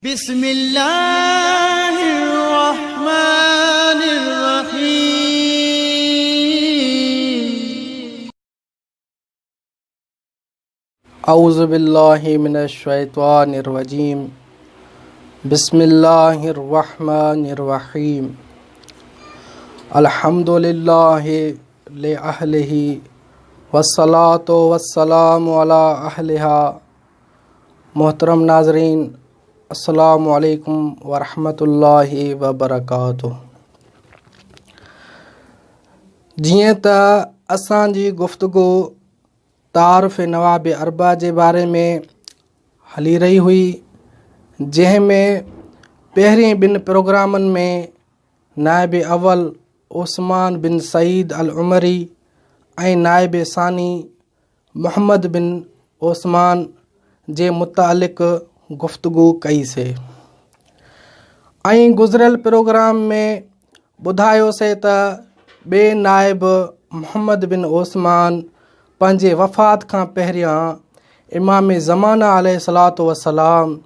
بسم الله الرحمن الرحيم. اعوذ بالله من الشيطان الرجيم بسم الله الرحمن الرحيم الحمد لله لأهله والصلاة والسلام على أهلها محترم ناظرين السلام عليڪم ورحمة الله وبرڪاته جيئن ته اسان جي گفتگو تعارف نواب اربع جي باري ۾ هلي رهي هئي جنهن ۾ پهرين ٻن پروگرامن ۾ نائب اول عثمان بن سعيد العمري ۽ نائب ثاني محمد بن عثمان جي متعلق گفتگو ڪئي سي ۽ گذريل پروگرام ۾ ٻڌايو سي ته ٻئي نائب محمد بن عثمان پنهنجي وفات کان پهريان امام زمانه عليه الصلوة والسلام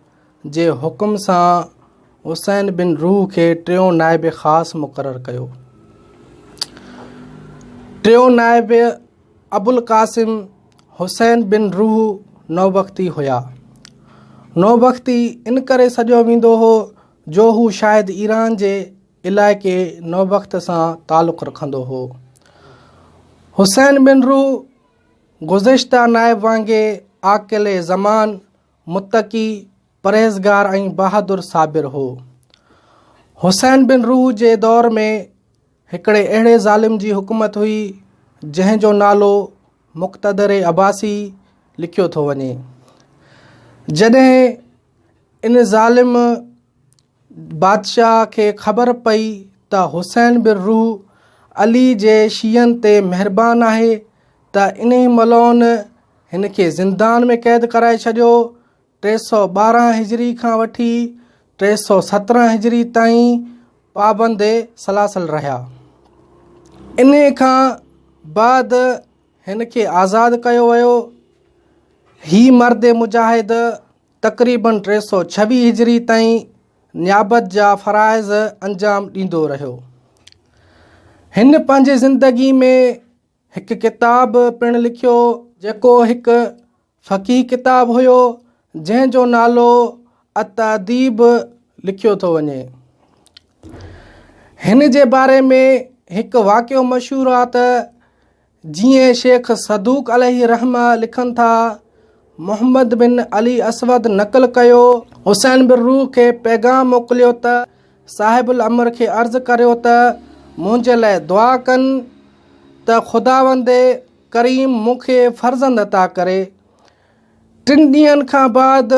جي حڪم سان حسين بن روح کي ٽيون نائب خاص مقرر ڪيو. ٽيون نائب ابوالقاسم حسين بن روح نوبختي هيا. نوبختي ان ڪري سڏيو ويندو هو جو هو شايد ايران جي علائقي نوبخت سان تعلق رکندو هو. حسين بن روح گذشته نائب وانگي عاقل زمان، متقي، پرهيزگار ۽ بهادر صابر هو. حسين بن روح جي دور ۾ هڪڙي اهڙي ظالم جي حڪومت هئي، جنهن جو نالو مقتدر عباسي لکيو ٿو وڃي. جڏهن ان ظالم بادشاهه کي خبر پئي ته حسين بن روح علي جي شيعن تي مهربان آهي ته انهي ملعون هن کي زندان ۾ قيد ڪرائي ڇڏيو. 312 هجري کان وٺي 317 هجري تائين پابند سلاسل رهيا. انهي کان بعد هن کي آزاد ڪيو ويو. هي مرد مجاهد تقريباً 326 هجري تائين نيابت جا فرائض انجام ڏيندو رهيو. هن پنهنجي زندگي ۾ هڪ ڪتاب پڻ لکيو، جيڪو هڪ فقهي ڪتاب هيو، جنهن جو نالو التاديب لکيو ٿو وڃي. هن جي باري ۾ هڪ واقعو مشهور آ ته جيئن شيخ صدوق عليه الرحمة لکن ٿا، محمد بن علي اسود نقل ڪيو، حسين بن روح کي پيغام موڪليو ته صاحب الامر کي عرض ڪريو ته منهنجي لاء دعا ڪن ته خداوند ڪريم مون کي فرزند عطا ڪري. ٽن ڏينهن کان بعد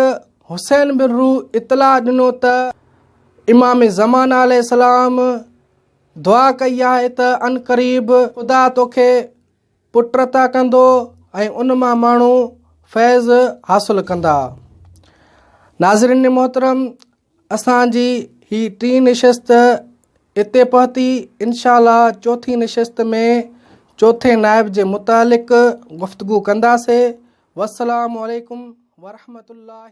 حسين بن روح اطلاع ڏنو ته امام زمانه عليه السلام دعا ڪئي آهي ته عنقريب خدا توکي پٽ عطا ڪندو ۽ ان مان ماڻهو فيض حاصل ڪندا. ناظرين محترم اسان جي هي ٽين نشست اتي پهتي انشاء الله چوٿين نشست ۾ چوٿين نائب جي متعلق گفتگو ڪنداسي والسلام عليڪم ورحمة الله.